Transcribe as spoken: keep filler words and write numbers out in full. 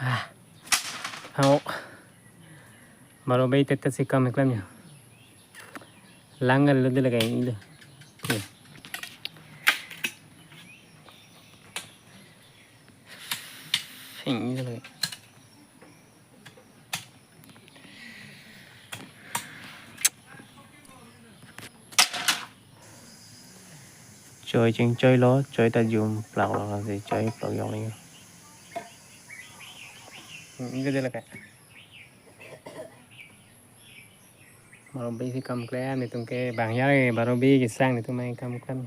Ah. Hao. Baro bei tet tet si kam klem ya. Lang kali lo de lake ilo. Ya. Ilo lake. Choi chingchoi lo, choi ta jum plak lo, si choi plak yong ni. Hmm, ilo de lake. Baro bei si kam klem, netum ke bang ya, baro bei kesang netum mai kam klem.